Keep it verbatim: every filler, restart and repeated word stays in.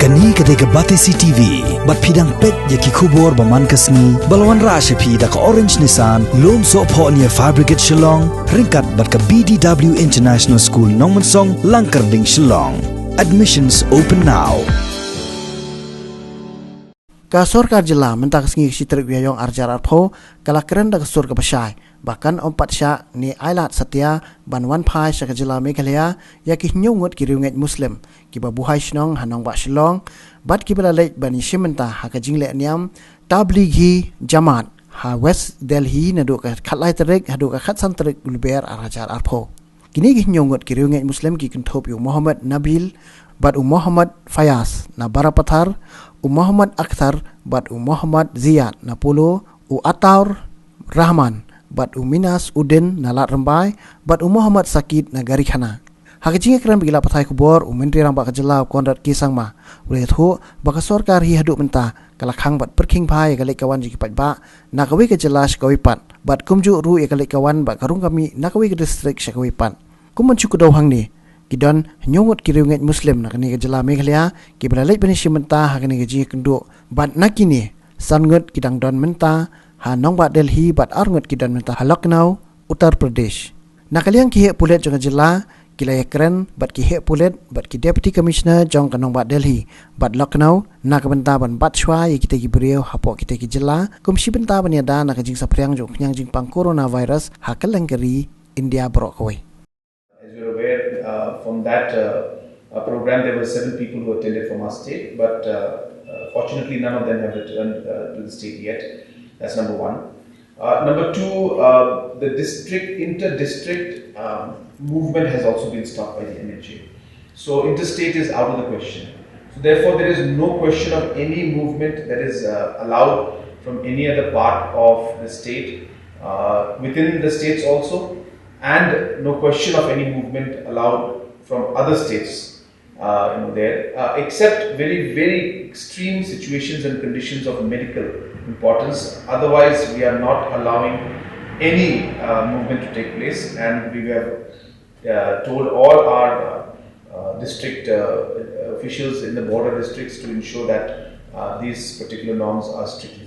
Kane ka dei ka Batesi T V, bad phi dang peit ïa ki khubor ba man ka sngi, ba la wanrah sha phi da ka Orange Nissan, Lumsohphoh near Fire Brigade Shillong, ryngkat bad ka B D W International School Nongmensong, Langkyrding, Shillong. Admissions open now. Ka sorkar jylla mynta ka sngi ka shi tarik u Ïaïong ar hajar arphew, ka la kren da ka sur kaba shai ba kan ym pat shah ne ai lad satia ban wan phai sha ka jylla Meghalaya ïa ki hynñiew ngut ki riewngeit Muslim kiba buhai shnong ha nongbah Shillong, bad kiba la leit ban ïashim bynta ha ka jingleh niam Tablighi Jamaat ha West Delhi naduh ka khatlai tarik haduh ka khatsan tarik u Lber ar hajar arphew. Kine ki hynñiew ngut ki riewngeit Muslim ki kynthup ïa u Mohammad Nabil bad u Mohammad Fayaz na Barapathar, u Mohammad Akhtar bad u Mohammad Ziyad na Polo, u Ataur Rahman bad u Minas Uddin na Lad Rymbai, bad u Mohammad Sakid na Garikhana. Ha ka jingïakren bad ki lad pathai khubor, u Myntri Rangbah ka jylla u Conrad K Sangma u la ïathuh ba ka sorkar hi haduh mynta ka la khang bad pyrkhing bha ïa ka leit ka wan jong ki paidbah na kawei ka jylla sha kawei pat, bad kumjuh ruh ïa ka leit ka wan bad ka rung ka mih na kawei ka distrik sha kawei pat. Kum ban shu kdew hangne, ki don hynñiew ngut ki riewngeit Muslim na kane ka jylla Meghalaya kiba la leit ban ïashim bynta ha kane ka jingïakynduh, bad na kine san ngut ki dang don mynta ha nongbah Delhi bad ar ngut ki don mynta ha Lucknow, Uttar Pradesh. Na ka liang ki heh pulit jong ka jylla ki la ïakren bad ki heh pulit bad ki Deputy Commissioner jong ka nongbah Delhi bad Lucknow na ka bynta ban bat shuwa ïa kita ki briew hapoh kita ki jylla, kum shi bynta ban ïada na ka jingsaphriang jong u khñiang jingpang coronavirus ha kylleng ka ri India baroh kawei. As you're aware, uh, from that uh, uh, program, there were seven people who attended from our state, but uh, uh, fortunately, none of them have returned uh, to the state yet. That's number one. Uh, number two, uh, the district, inter-district um, movement has also been stopped by the M H A. So interstate is out of the question. So therefore, there is no question of any movement that is uh, allowed from any other part of the state, uh, within the states also, and no question of any movement allowed from other states uh, you know, there, uh, except very, very extreme situations and conditions of medical importance. Otherwise, we are not allowing any uh, movement to take place, and we have uh, told all our uh, uh, district uh, officials in the border districts to ensure that uh, these particular norms are strictly